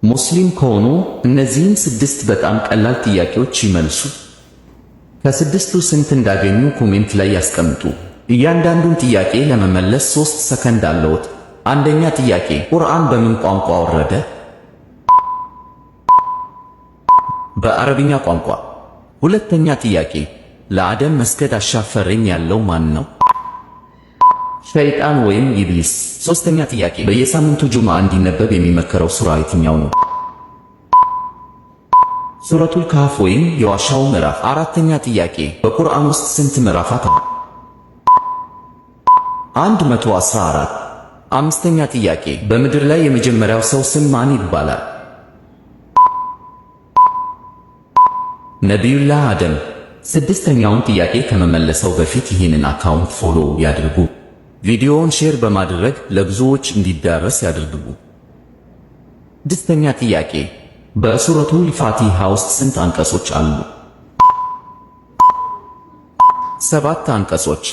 ሙስሊም ከሆኑ እነዚህን ስድስት በጣም ቀላል ጥያቄዎች ይመልሱ። ከስድስቱ ስንት እንዳገኙ comment ላይ ያስቀምጡ። እያንዳንዱን ጥያቄ ለመመለስ 3 ሰከንድ አለዎት። አንደኛ ጥያቄ፣ ቁርአን በምን ቋንቋ ወረደ? በአረብኛ ቋንቋ። ሁለተኛ ጥያቄ፣ ለአደም መስገድ አሻፈረኝ ያለው ማን ነው? ሸይጣን ወይም ኢብሊስ። ሶስተኛ ጥያቄ፣ በየሳምንቱ ጁምዓ እንዲነበብ የሚመከረው ሱራ የትኛው ነው? ሱረቱል ካህፍ ወይም የዋሻው ምዕራፍ። አራተኛ ጥያቄ፣ በቁርአን ውስጥ ስንት ምዕራፋት አሉ? 114። አምስተኛ ጥያቄ፣ በምድር ላይ የመጀመሪያው ሰው ስም ማን ይባላል? ነቢዩላህ አደም። ስድስተኛውን ጥያቄ ከመመለሰው በፊት ይህንን account follow ያድርጉ። ቪዲዮውን share በማድረግ ለብዙዎች እንዲዳረስ ያድርጉ። ስድስተኛ ጥያቄ፣ በሱረቱል ፋቲሃ ውስጥ ስንት አንቀጾች አሉ? ሰባት አንቀጾች።